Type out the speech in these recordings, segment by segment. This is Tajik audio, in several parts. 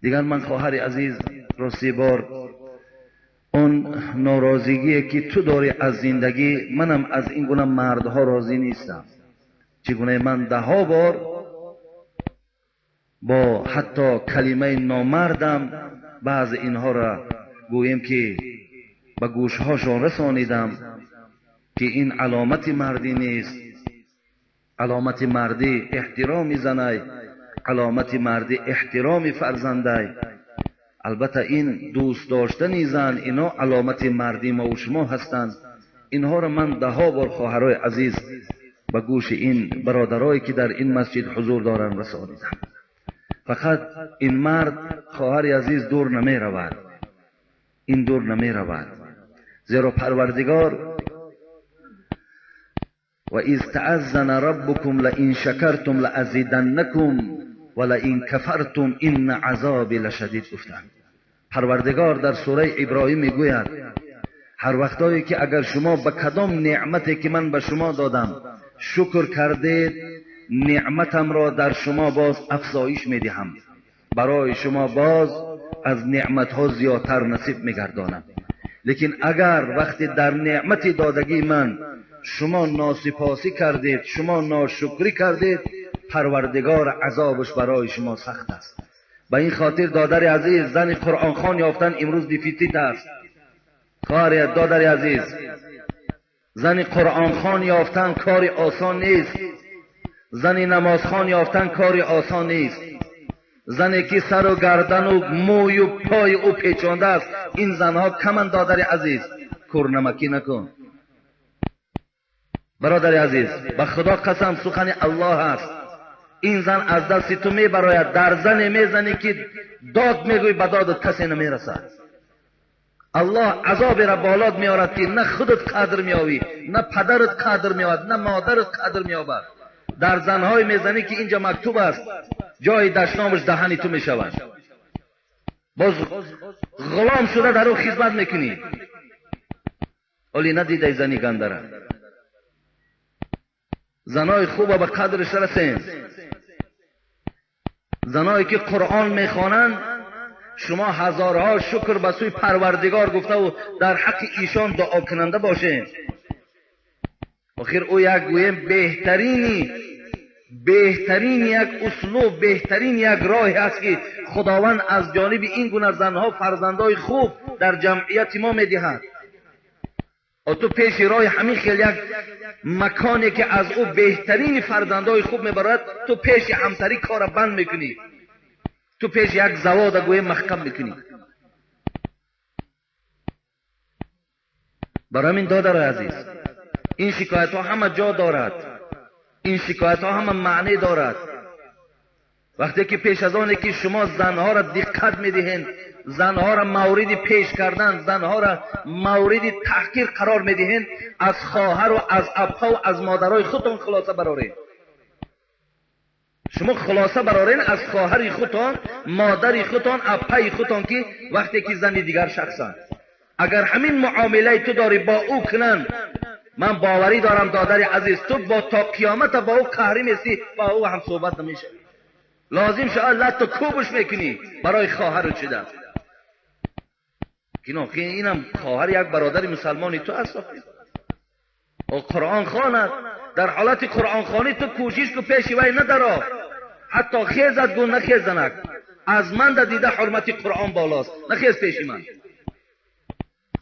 Дигар ман хоҳари азиз, рости бор он норозигие ки ту дорӣ аз зиндагӣ, манам аз ин гуна мардҳо розӣ нестам. Чигуна ман даҳҳо бор бо ҳатто калимаи номардам баъзе инҳоро гӯем ки ба гӯшҳошон расонидам ки ин аломати мардӣ нест. Аломати мардӣ эҳтироми занай, аломати мардӣ эҳтироми фарзандай. Албатта ин дӯст доштани зан, ино аломати мардӣ мо ва шумо ҳастанд. Инҳоро ман даҳҳо бор хоҳарои азиз ба гӯши ин бародарое ки дар ин масҷид ҳузур доранд расонидам. Фақат ин мард хоҳари азиз дур намеравад, ин дур намеравад, зеро Парвардигор ва из тааззана раббукум лаин шакартум лаазиданнакум ва лаин кафартум инна азоби лашадид гуфтанд. Парвардигор дар сураи Иброҳим мегӯяд ҳар вақтое ки агар шумо ба кадом неъмате ки ман ба шумо додам шукр кардед, неъматамро дар шумо боз афзоиш медиҳам, барои шумо боз аз неъматҳо зиёдтар насиб мегардонам. Лекин агар вақте дар неъмати додагии ман шумо носипосӣ кардед, шумо ношукрӣ кардед, Парвардигор азобаш барои шумо сахт аст. Ба ин хотир додари азиз, зани қуръонхон ёфтан имрӯз дефитсит аст. Хоҳари додари азиз, зани қуръонхон ёфтан кори осон нест. Зани намозхон ёфтан кори осон нест. Зане ки сару гардану мӯю пои ӯ печонда аст, ин занҳо каманд. Додари азиз, кӯрнамакӣ накун. Бародари азиз, ба Худо қасам, сухани Аллоҳ аст. Ин зан аз дасти ту мебарояд. Дар зане мезанӣ ки дод мегӯй, ба додат касе намерасад. Аллоҳ азоберо болот меорад ки на худат қадр меёвӣ, на падарат қадр меёбад, на модарат қадр меёбад. Дар занҳое мезанӣ ки инҷа мактуб аст, ҷои дашномаш даҳани ту мешавад. Боз ғулом шуда дар ӯ хизмат мекунӣ. Оли надидай зани гандара. Занои хуба ба қадрш расем. Заное ки Қуръон мехонанд, шумо ҳазорҳо шукр ба сӯи Парвардигор гуфтаву дар ҳаққи ишон дуо кунанда бошем. Охир ӯ як гӯем беҳтарин як услуб, беҳтарин як роҳе аст ки Худованд аз ҷониби ин гуна занҳо фарзандои хуб дар ҷамъияти мо медиҳад. Ту пеши роҳи ҳамин хел як маконе ки аз ӯ беҳтарини фарзандои хуб мебарад, ту пеши ҳамсарӣ кора банд мекунӣ, ту пеши як завода гӯем маҳкам мекунӣ. Барои ҳамин додарои азиз, ин шикоятҳо ҳама ҷо дорад, ин шикоятҳо ҳама маъне дорад. Вақте ки пеш аз оне ки шумо занҳоро диққат медиҳед, занҳоро мавриди пеш кардан, занҳоро мавриди таҳқир қарор медиҳед, аз хоҳару аз абҳову аз модарои худтон хулоса бароред. Шумо хулоса бароред аз хоҳари худтон, модари худтон, аппаи худтон, ки вақте ки зани дигар шахсанд, агар ҳамин муомилаи ту дорӣ бо ӯ кунанд, ман боварӣ дорам додари азиз, ту бо то қиёмата бо ӯ қаҳрӣ местӣ, бо ӯ ҳамсӯҳбат намешавӣ. Лозим шавад латту кӯбш мекунӣ барои хоҳару чида. Инам хоҳар як бародари мусалмони ту аст. О Қуръон хонад, дар ҳолати қуръонхонӣ ту кӯшиш ку пеши вай надаро, ҳатто хезад гӯ нахезанак. Аз ман да дида ҳурмати Қуръон болост, нахез пеши ман.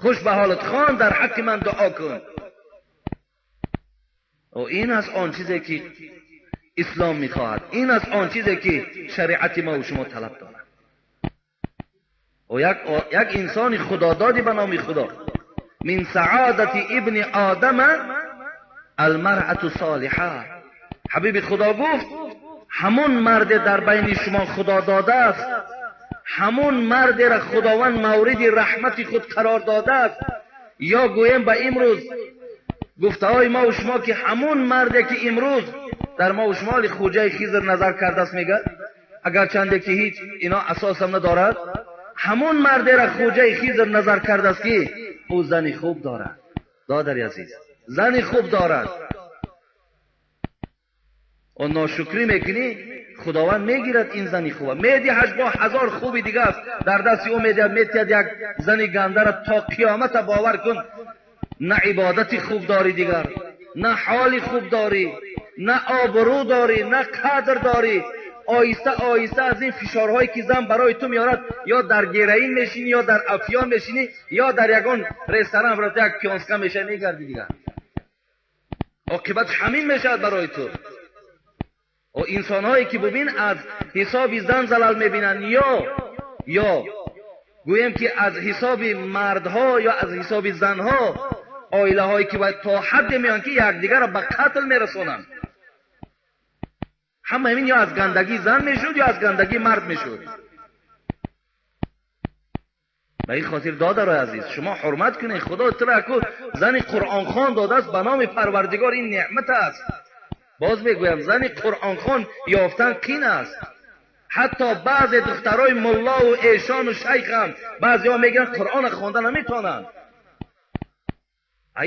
Хуш ба ҳолат хон, дар ҳаққи ман дуо кун. Ин аст он чизе ки ислом мехоҳад, ин аст он чизе ки шариати мо ва шумо талаб дорад. Як инсони худододӣ ба номи Худо, мин саодати ибни одама алмаръату солиҳа. Ҳабиби Худо гуфт ҳамон марде дар байни шумо Худо додааст, ҳамон мардеро Худованд мавриди раҳмати худ қарор додааст. Ё гӯем ба имрӯз гуфтаҳои мо ва шумо ки ҳамон марде ки имрӯз дар мо ва шумо Хоҷаи Хизр назар кардааст, мегӯяд агарчанде ки ҳеҷ ино асосам надорад, ҳамон мардеро Хоҷаи Хизр назар кардааст ки ӯ зани хуб дорад. Додари азиз, зани хуб дорад. О ношукрӣ мекунӣ, Худованд мегирад ин зани хуба, медиҳаш бо ҳазор хуби дига аст дар дасти ӯ, медиҳад, метиҳад як зани гандара то қиёмата. Бовар кун, на ибодати хуб дорӣ дигар, на ҳоли хуб дорӣ, на обрӯ дорӣ, на қадр дорӣ. Оҳиста оҳиста аз ин фишорҳое ки зан барои ту меорад, ё дар героин мешинӣ, ё дар афён мешинӣ, ё дар ягон ресторан рафта як пиёнска мешавӣ, мегардӣ дигар. Оқибат ҳамин мешавад барои ту. Инсонҳое ки бубин аз ҳисоби зан залал мебинанд, ё гӯем ки аз ҳисоби мардҳо ё аз ҳисоби занҳо, оилаҳое ки то ҳадде меоянд ки якдигарро ба қатл мерасонанд. Ҳама ҳамин ё аз гандагии зан мешуд, ё аз гандагии мард мешуд. Ба ин хотир додарои азиз, шумо ҳурмат кунед. Худо туро аку зани қуръонхон додааст ба номи Парвардигор, ин неъмат аст. Боз мегӯям, зани қуръонхон ёфтан қин аст. Ҳатто баъзе духтарои муллову эшону шайх ҳам баъзеҳо мегӯянд қуръонро хонда наметавонанд.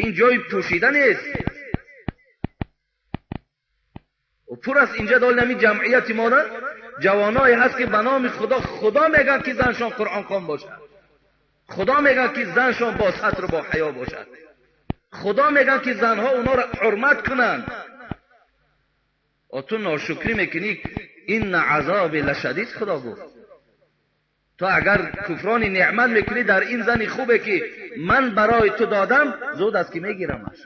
Ин ҷои пӯшида нест. Пур аст инҷа дол ҳамин ҷамъияти мо ҷавоное ҳаст ки ба номи Худо худо мегӯянд ки заншон қуръонхон бошад, худо мегӯянд ки заншон бо сатру бо ҳаё бошад, худо мегӯянд ки занҳо онҳоро ҳурмат кунанд. Ту ношукрӣ мекунӣ. Инна азоби лашадид, худо гуфт. Ту агар куфрони неъмат мекунӣ дар ин зани хубе ки ман барои ту додам, зуд аст ки мегирамаш.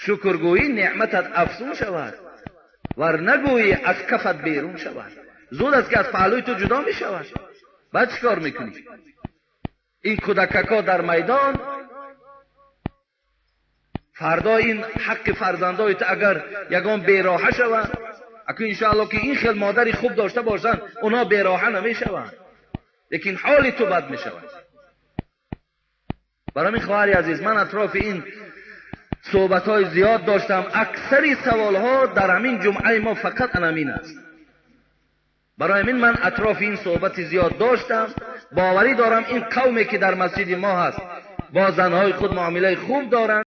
Шукргӯӣ неъматат афзун шавад, вар нагӯӣ аз кафат берун шавад. Зуд аст ки аз паҳлӯи ту ҷудо мешавад. Баъд чӣ кор мекунӣ? Ин кӯдакако дар майдон, фардо ин ҳаққи фарзандои ту агар ягон бероҳа шаванд, аку иншоалло ки ин хел модари хуб дошта бошанд, онҳо бероҳа намешаванд, лекин ҳоли ту бад мешавад. Барои мин хоҳари азиз, ман атрофи ин суҳбатҳои зиёд доштам. Аксари саволҳо дар ҳамин ҷумъаи мо фақат анамин аст. Барои ҳамин ман атрофи ин суҳбати зиёд доштам. Боварӣ дорам ин қавме ки дар масҷиди мо ҳаст бо занҳои худ муомилаи хуб доранд.